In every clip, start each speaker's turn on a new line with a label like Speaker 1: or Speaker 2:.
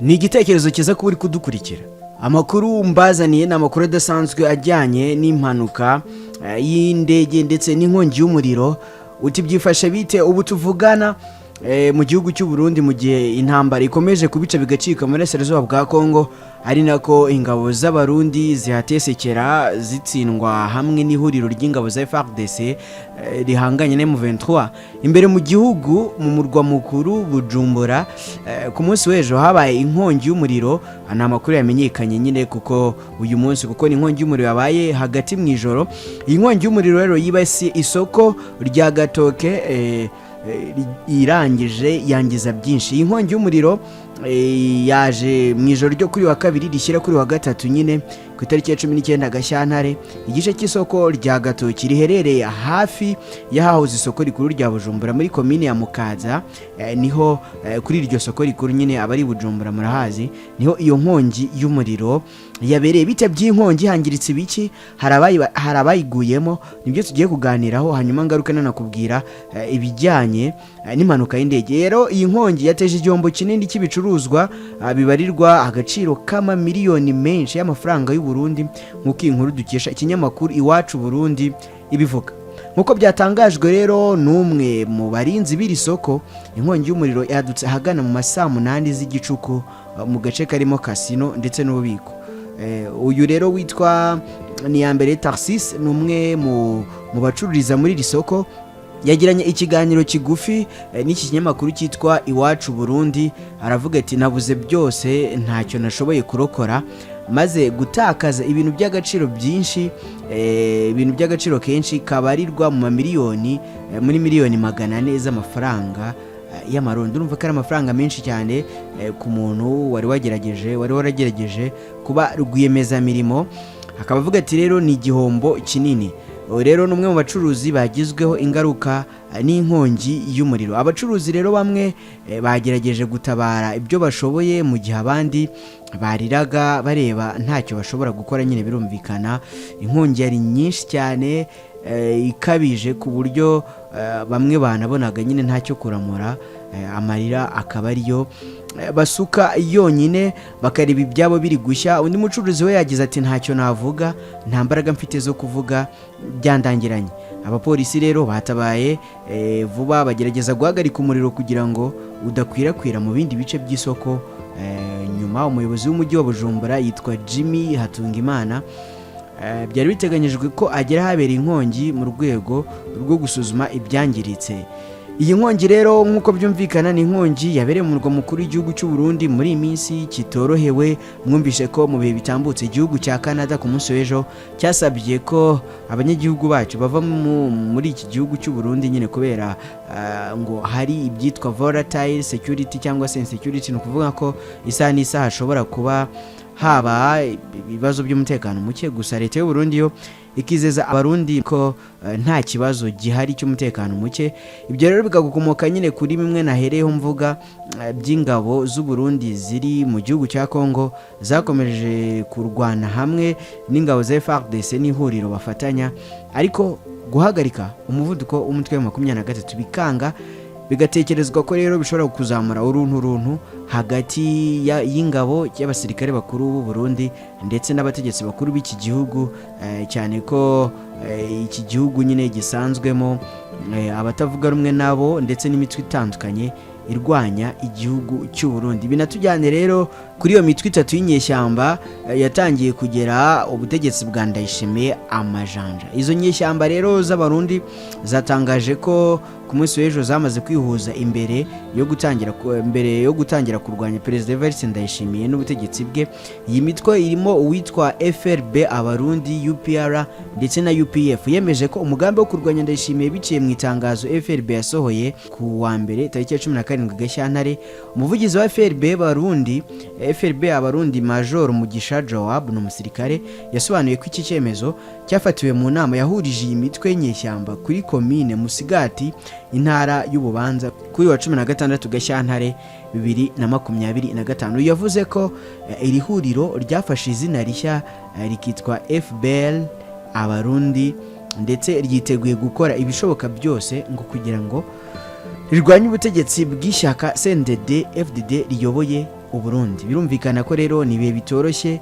Speaker 1: Ni igitekerezo cyiza kuba uri kudukurikira. Amakuru mbazaniye ni amakuru adasanzwe ajyanye n'impanuka y'indege ndetse n'inkongi y'umuriro. Uti byifashe bite ubu tuvugana mu gihugu cy'u Burundi, mu gihe intambara ikomeje kubica bigacika mu burasirazuba bwa Kongo, ari nako ingabo z'Abarundi zihatesekera zitsindwa hamwe n'ihuriro ry'ingabo za FARDC rihanganye na M23? Imbere mu gihugu, mu murwa mukuru Bujumbura, ku munsi w'ejo habaye inkongi y'umuriro. Ni amakuru yamenyekanye nyine kuko uyu munsi, kuko ni inkongi y'umuriro yabaye hagati mu ijoro. Iyi nkongi y'umuriro rero yibasiye isoko rya Gatoke, irangije yangiza byinshi. Iyi nkongi y'umuriro yaje mu ijoro ryo kuri wa kabiri rishyira kuri wa gatatu nyine, ku itariki ya 19 Gashyantare. Igice cy'isoko rya Gatoki riherereye hafi y'ahahoze isoko rikuru rya Bujumbura muri komine ya Mukaza, niho kuri iryo soko rikuru nyine, abari Bujumbura murahazi, niho iyo nkongi y'umuriro yabereye. Bite by'inkongi? Hangiritse ibiki? Hari abayiguyemo? Nibyo tugiye kuganiraho, hanyuma ngaruke nanakubwira ibijyanye n'impanuka y'indege. Rero iyi nkongi yateje igihombo kinini cy'ibicuruzwa bibarirwa agaciro k'amamiliyoni menshi y'amafaranga y'u Burundi, nk'uko iyi nkuru dukesha ikinyamakuru Iwacu Burundi ibivuga. Nk'uko byatangajwe rero n'umwe mu barinzi b'iri soko, inkongi y'umuriro yadutse ahagana mu ma saa 8 z'igicuku mu gace karimo kasino ndetse n'ububiko. Uyu rero witwa Niyambere Tarsis ni umwe mu bacururiza muri iri soko. Yagiranye ikiganiro kigufi n'iki kinyamakuru cyitwa Iwacu Burundi, aravuga ati: "Nabuze byose, ntacyo nashoboye kurokora, maze gutakaza ibintu by'agaciro byinshi, ibintu by'agaciro kenshi kabarirwa mu mamiliyoni, muri miliyoni 400 z'amafaranga y'Amarundi." Urumva ko ari amafaranga menshi cyane ku muntu wari waragerageje kuba rwiyemezamirimo. Akaba avuga ati rero ni igihombo kinini. Uyu rero ni umwe mu bacuruzi bagizweho ingaruka n'inkongi y'umuriro. Abacuruzi rero bamwe bagerageje gutabara ibyo bashoboye, mu gihe abandi bariraga bareba ntacyo bashobora gukora nyine. Birumvikana, inkongi yari nyinshi cyane, ikabije ku buryo bamwe banabonaga nyine ntacyo kuramura, amarira akaba ariyo basuka yonyine, bakareba ibyabo biri gushya. Undi mucuruzi we yagize ati: "Ntacyo navuga, nta mbaraga mfite zo kuvuga, byandangiranye." Abapolisi rero batabaye vuba, bagerageza guhagarika umuriro kugira ngo udakwirakwira mu bindi bice by'isoko. Nyuma umuyobozi w'umujyi wa Bujumbura yitwa Jimmy Hatungimana, byari biteganyijwe ko agera ahabereye inkongi mu rwego rwo gusuzuma ibyangiritse. Iyi nkongi rero, nk'uko byumvikana, ni inkongi yabereye mu murwa mukuru w'igihugu cy'u Burundi muri iyi minsi kitorohewe. Mwumvise ko mu bihe bitambutse igihugu cya Canada ku munsi w'ejo cyasabye ko abanyagihugu bacu bava muri iki gihugu cy'u Burundi nyine, kubera ngo hari ibyitwa volatile security cyangwa se insecurity. Ni ukuvuga ko isaha n'isaha hashobora kuba haba ibibazo by'umutekano muke. Gusa leta y'u Burundi yo ikizeza Abarundi ko nta kibazo gihari cy'umutekano muke. Ibyo rero bikagukomoka nyine kuri bimwe nahereyeho mvuga by'ingabo z'u Burundi ziri mu gihugu cya Congo, zakomeje kurwana hamwe n'ingabo za FARDC n'ihuriro bafatanya, ariko guhagarika umuvuduko w'umutwe wa 23 bikanga. Bigatekerezwa ko rero bishobora kuzamura uruntu runtu hagati y'ingabo y'abasirikare bakuru b'u Burundi ndetse n'abategetsi bakuru b'iki gihugu, cyane ko iki gihugu nyine gisanzwemo abatavuga rumwe nabo ndetse n'imitwe itandukanye irwanya igihugu cy'u Burundi. Binatujyane rero kuri iyo mitwe itatu y'inyeshyamba yatangiye kugera ubutegetsi bwa Ndayishimiye amajanja. Izo nyeshyamba rero z'Abarundi zatangaje ko ku munsi w'ejo zamaze kwihuza mbere yo gutangira kurwanya Perezida Evariste Ndayishimiye n'ubutegetsi bwe. Iyi mitwe irimo uwitwa FRB Abarundi, UPR ndetse na UPF. Yemeje ko umugambi wo kurwanya Ndayishimiye biciye mu itangazo FRB yasohoye ku wa mbere, tariki ya 17 Gashyantare. Umuvugizi wa FRB Abarundi, Major Mugisha Joab, ni umusirikare, yasobanuye ko iki cyemezo cyafatiwe mu nama yahurije iyi mitwe y'inyeshyamba kuri komine Musigati, intara y'Ububanza, kuri wa 16 Gashyantare 2025. Yavuze ko iri huriro ryafashe izina rishya, rikitwa FBL Abarundi, ndetse ryiteguye gukora ibishoboka byose ngo kugira ngo rirwanye ubutegetsi bw'ishyaka CNDD FDD riyoboye. Uburundi. Birumvikana ko rero ni ibihe bitoroshye.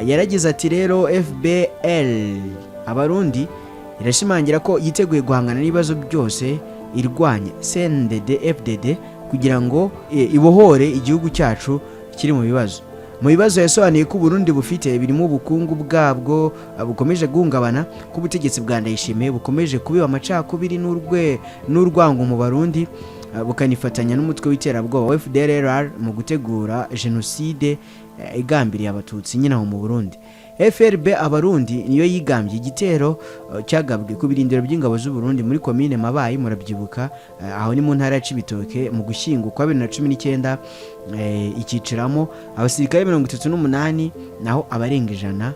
Speaker 1: Yaragize ati rero FBL Abarundi irashimangira ko yiteguye guhangana n'ibibazo byose irwanya CNDD FDD kugira ngo ibohore igihugu cyacu kiri mu bibazo. Mu bibazo yasobanuye ko Uburundi bufite birimo ubukungu bwabwo bukomeje guhungabana, ko ubutegetsi bwa Ndayishimiye bukomeje kubiba amacakubiri n'urwango mu Barundi, bukanifatanya n'umutwe w'iterabwoba wa FDLR mu gutegura jenoside igambiriye Abatutsi nyine aho mu Burundi. FRB Abarundi niyo yigambye igitero cyagabwe ku birindiro by'ingabo z'u Burundi muri komine Mabayi, murabyibuka, aho ni mu ntara ya Cibitoke, mu Gushyingo kwa 2019, ikiciramo abasirikare 38, naho abarenga 100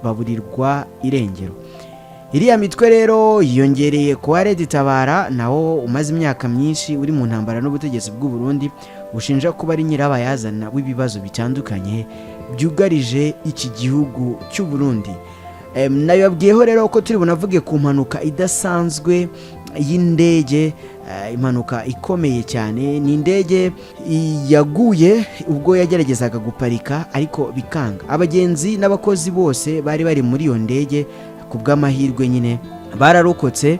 Speaker 1: baburirwa irengero. Iriya mitwe rero yiyongereye kuwa Red Tabara, nawo umaze imyaka myinshi uri mu ntambara n'ubutegetsi bw'u Burundi, bushinja kuba ari nyirabayazana w'ibibazo bitandukanye byugarije iki gihugu cy'u Burundi. Nabibabwiyeho rero ko turi bunavuge ku mpanuka idasanzwe y'indege, impanuka ikomeye cyane. Ni indege yaguye ubwo yageragezaga guparika ariko bikanga. Abagenzi n'abakozi bose bari bari muri iyo ndege ku bw'amahirwe nyine bararokotse,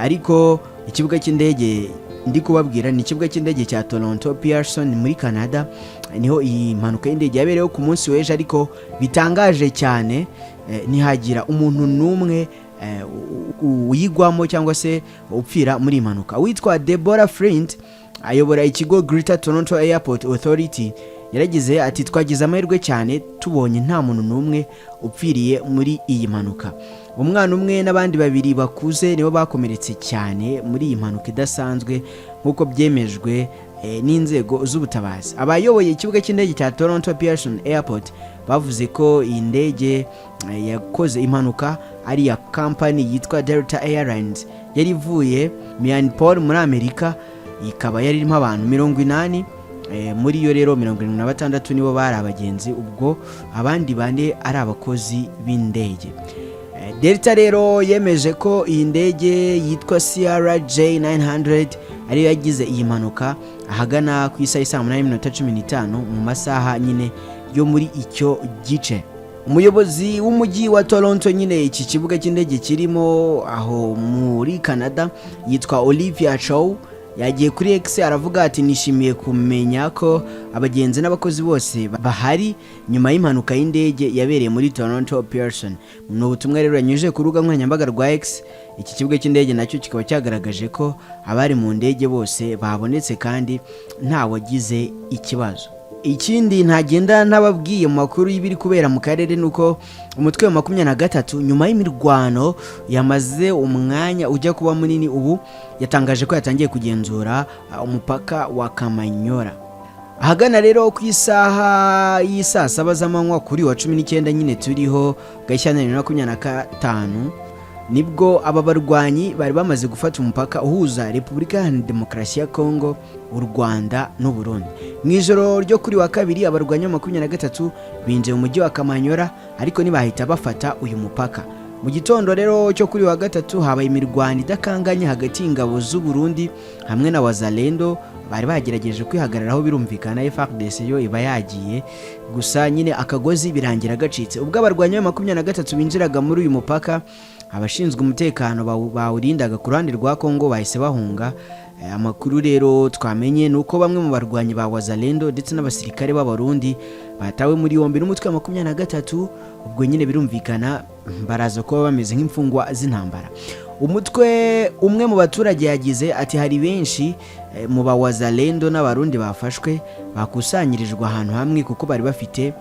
Speaker 1: ariko ikibuga cy'indege ndi kubabwira ni ikibuga cy'indege cya Toronto Pearson muri Canada, niho iyi mpanuka y'indege yabereyeho ku munsi w'ejo. Ariko bitangaje cyane, ntihagira umuntu n'umwe uyigwamo cyangwa se upfira muri iyi mpanuka. Witwa Deborah Flint ayobora ikigo Greater Toronto Airport Authority yaragize ati: "Twagize amahirwe cyane tubonye nta muntu n'umwe upfiriye muri iyi mpanuka. Umwana umwe n'abandi babiri bakuze nibo bakomeretse cyane muri iyi mpanuka idasanzwe, nk'uko byemejwe n'inzego z'ubutabazi." Abayoboye ikibuga cy'indege cya Toronto Pearson Airport bavuze ko iyi ndege yakoze impanuka ari iya kampani yitwa Delta Airlines, yari ivuye Minneapolis muri Amerika, ikaba yari irimo abantu 80. Muri yo rero 76 nibo bari abagenzi, ubwo abandi bane ari abakozi b'indege. Delta rero yemeje ko iyi ndege yitwa CRJ 900 ariyo yagize iyi mpanuka ahagana ku isaha saa 8:15 mu masaha nyine yo muri icyo gice. Umuyobozi w'umujyi wa Toronto nyine iki kibuga cy'indege kirimo aho muri Canada yitwa Olivia Chow, yagiye kuri X aravuga ati: "Nishimiye kumenya ko abagenzi n'abakozi bose bahari nyuma y'impanuka y'indege yabereye muri Toronto Pearson." Ni ubutumwa rero yanyujije ku rubuga nkoranyambaga rwa X. Iki kibuga cy'indege nacyo kikaba cyagaragaje ko abari mu ndege bose babonetse kandi nta wagize ikibazo. Ikindi ntagenda ntababwiye mu makuru y'ibiri kubera mu karere ni uko umutwe wa 23, nyuma y'imirwano yamaze umwanya ujya kuba munini, ubu yatangaje ko yatangiye kugenzura umupaka wa Kamanyora. Ahagana rero ku isaha y'isaa 7 z'amanywa kuri wa 19 nyine turiho Gashyantare 2025, nibwo aba barwanyi bari bamaze gufata umupaka uhuza Repubulika Iharanira Demokarasi ya Kongo, u Rwanda n'u Burundi. Mu ijoro ryo kuri wa kabiri, abarwanyi ba 23 binjiye mu mujyi wa Kamanyora, ariko ntibahita bafata uyu mupaka. Mu gitondo rero cyo kuri wa gatatu habaye imirwano idakanganye hagati y'ingabo z'u Burundi hamwe na Wazalendo bari bagerageje kwihagararaho. Birumvikana FARDC yo iba yagiye, gusa nyine akagozi birangira gacitse. Ubwo abarwanyi ba 23 binjiraga muri uyu mupaka, abashinzwe umutekano bawurindaga ku ruhande rwa Kongo bahise bahunga. Amakuru rero twamenye ni uko bamwe mu barwanyi ba Wazalendo ndetse n'abasirikare b'Abarundi batawe muri yombi n'umutwe wa 23. Ubwo nyine birumvikana baraza kuba bameze nk'imfungwa z'intambara. Umutwe umwe mu baturage yagize ati: "Hari benshi mu ba Wazalendo n'Abarundi bafashwe, bakusanyirijwe ahantu hamwe kuko bari bafite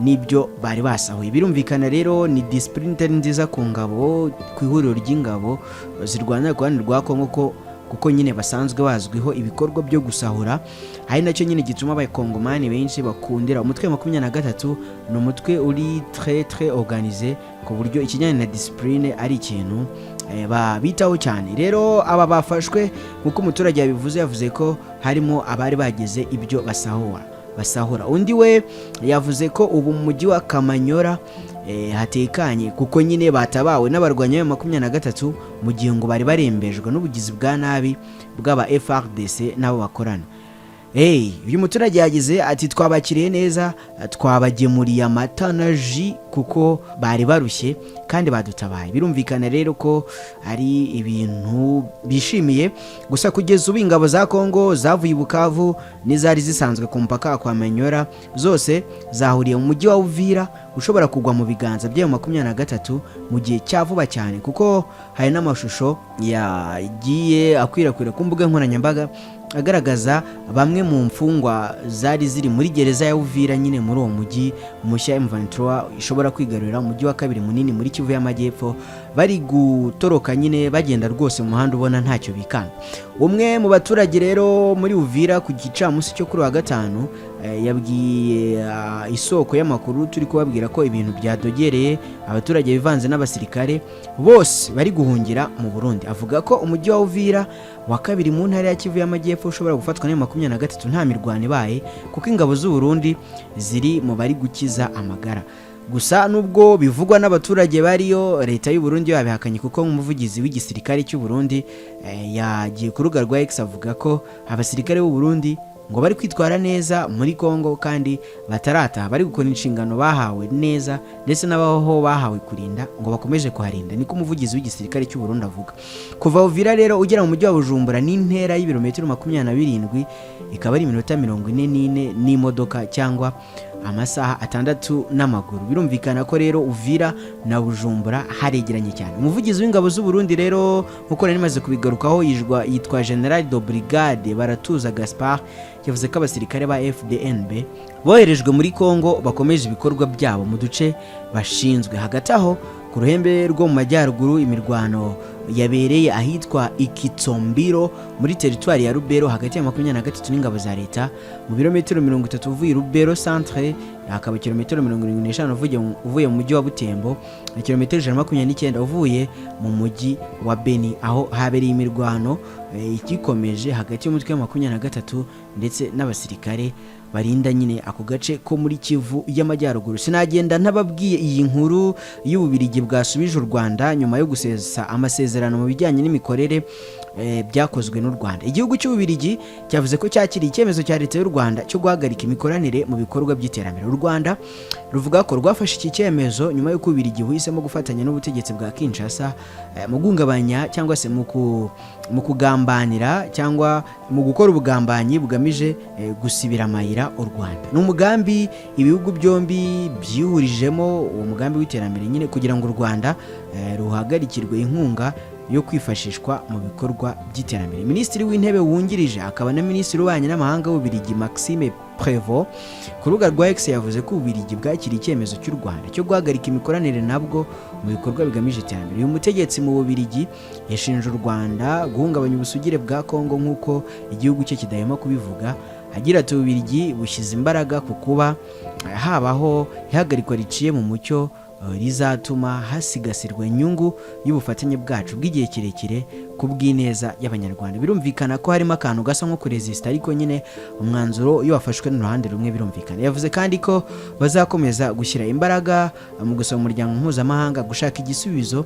Speaker 1: n'ibyo bari basahuye." Birumvikana rero ni discipline itari nziza ku ngabo, ku ihuriro ry'ingabo zirwanira ku ruhande rwa Kongo, ko kuko nyine basanzwe bazwiho ibikorwa byo gusahura, ari nacyo nyine gituma Abakongomani benshi bakundira umutwe wa 23. Ni umutwe uri très très organisé, ku buryo ikijyanye na discipline ari ikintu babitaho cyane. Rero aba bafashwe, nk'uko umuturage yabivuze, yavuze ko harimo abari bageze ibyo basahura. Undi we yavuze ko ubu mu mujyi wa Kamanyora hatekanye, kuko nyine batabawe n'abarwanyi ba 23, mu gihe ngo bari barembejwe n'ubugizi bwa nabi bw'aba FARDC n'abo bakorana. Hey, uyu muturage yagize ati: "Twabakiriye neza, twabagemuriye amata na jus kuko bari barushye kandi badutabaye." Birumvikana rero ko ari ibintu bishimiye. Gusa kugeza ubu ingabo za Kongo zavuye i Bukavu n'izari zisanzwe ku mupaka kwa Manyora zose zahuriye mu mujyi wa Uvira, ushobora kugwa mu biganza by'ayo 23 mu gihe cya vuba cyane, kuko hari n'amashusho yagiye akwirakwira ku mbuga nkoranyambaga agaragaza bamwe mu mfungwa zari ziri muri gereza ya Uvira nyine muri uwo mujyi mushya M23 ishobora kwigarurira, umujyi wa kabiri munini muri Kivu y'Amajyepfo, bari gutoroka nyine, bagenda rwose mu muhanda ubona ntacyo bikanga. Umwe mu baturage rero muri Uvira ku gicamunsi cyo kuri wa gatanu yabwiye isoko y'amakuru turi kubabwira ko ibintu byadogereye, abaturage bivanze n'abasirikare bose bari guhungira mu Burundi. Avuga ko umujyi wa Uvira wa kabiri mu ntara ya Kivu y'Amajyepfo ushobora gufatwa na 23 nta mirwano ibaye, kuko ingabo z'u Burundi ziri mu bari gukiza amagara. Gusa nubwo bivugwa n'abaturage bariyo, leta y'u Burundi yo yabihakanye, kuko nk'umuvugizi w'igisirikare cy'u Burundi yagiye ku rubuga rwa X avuga ko abasirikare b'u Burundi ngo bari kwitwara neza muri Congo kandi batarataha, bari gukora inshingano bahawe neza, ndetse n'abaho bahawe kurinda ngo bakomeje kuharinda. Niko umuvugizi w'igisirikare cy'u Burundi avuga. Kuva Uvira rero ugera mu mujyi wa Bujumbura n'intera y'ibirometero 27, ikaba ari iminota 44 n'imodoka cyangwa amasaha 6 n'amaguru. Birumvikana ko rero Uvira na Bujumbura haregeranye cyane. Umuvugizi w'ingabo z'u Burundi rero, nkuko nari maze kubigarukaho, yitwa General de Brigade Baratuza Gaspard, yavuze ko abasirikare ba FDNB boherejwe muri Congo bakomeje ibikorwa byabo mu duce bashinzwe. Hagati aho, ku ruhembe rwo mu majyaruguru, imirwano yabereye ahitwa Ikitsombiro muri teritwari ya Rubero hagati ya 23 n'ingabo za leta, mu birometero 30 uvuye i Rubero centre, hakaba kilometero 75 uvuye mu mujyi wa Butembo na kilometero 129 uvuye mu mujyi wa Beni, aho habereye imirwano ikikomeje hagati y'umutwe wa 23 ndetse n'abasirikare barinda nyine ako gace ko muri Kivu y'Amajyaruguru. Sinagenda ntababwiye iyi nkuru y'Ububirigi bwasubije u Rwanda nyuma yo gusesa amasezerano mu bijyanye n'imikorere byakozwe n'u Rwanda. Igihugu cy'Ububirigi cyavuze ko cyakiriye icyemezo cya leta y'u Rwanda cyo guhagarika imikoranire mu bikorwa by'iterambere. U Rwanda ruvuga ko rwafashe iki cyemezo nyuma y'uko Ububirigi buhisemo gufatanya n'ubutegetsi bwa Kinshasa mu guhungabanya cyangwa se mu kugambanira cyangwa mu gukora ubugambanyi bugamije gusibira amayira u Rwanda. Ni umugambi ibihugu byombi byihurijemo, uwo mugambi w'iterambere nyine, kugira ngo u Rwanda ruhagarikirwe inkunga yo kwifashishwa mu bikorwa by'iterambere. Minisitiri w'Intebe wungirije akaba na Minisitiri w'Ububanyi n'Amahanga w'Ububirigi, Maxime Prévost, ku rubuga rwa X yavuze ko Ububirigi bwakiriye icyemezo cy'u Rwanda cyo guhagarika imikoranire nabwo mu bikorwa bigamije iterambere. Uyu mutegetsi mu Bubirigi yashinje u Rwanda guhungabanya ubusugire bwa Kongo, nk'uko igihugu cye kidahema kubivuga, agira ati: "Ububirigi bushyize imbaraga ku kuba habaho ihagarikwa riciye mu mucyo rizatuma hasigasirwa inyungu y'ubufatanye bwacu bw'igihe kirekire ku bw'ineza y'Abanyarwanda." Birumvikana ko harimo akantu gasa nko kurezisita, ariko nyine umwanzuro iyo wafashwe n'uruhande rumwe birumvikana. Yavuze kandi ko bazakomeza gushyira imbaraga mu gusaba umuryango mpuzamahanga gushaka igisubizo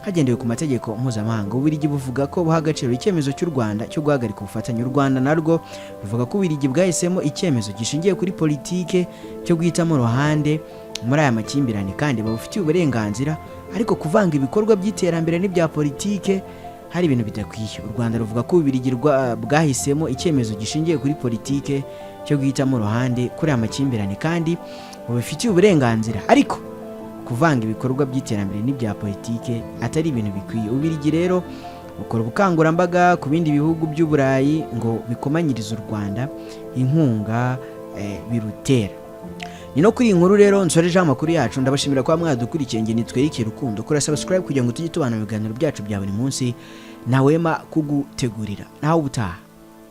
Speaker 1: hagendewe ku mategeko mpuzamahanga. Ububiligi buvuga ko buha agaciro icyemezo cy'u Rwanda cyo guhagarika ubufatanye. U Rwanda narwo ruvuga ko Ububiligi bwahisemo icyemezo gishingiye kuri politike cyo guhitamo uruhande muri aya makimbirane kandi babufitiye uburenganzira, ariko kuvanga ibikorwa by'iterambere n'ibya politike hari ibintu bidakwiye. U Rwanda ruvuga ko Ububiligi bwahisemo icyemezo gishingiye kuri politike cyo guhitamo uruhande kuri aya makimbirane kandi bubifitiye uburenganzira, ariko kuvanga ibikorwa by'iterambere n'ibya politike atari ibintu bikwiye. Ububiligi rero bukora ubukangurambaga ku bindi bihugu by'Uburayi ngo bikomanyirize u Rwanda inkunga birutera. Ni no kuri iyi nkuru rero nsorejeho amakuru yacu. Ndabashimira kuba mwadukurikiye. Nge nitwereke Rukundo. Kora subscribe kugira ngo tujye tubana mu biganiro byacu bya buri munsi ntawema kugutegurira. Nawe ubutaha.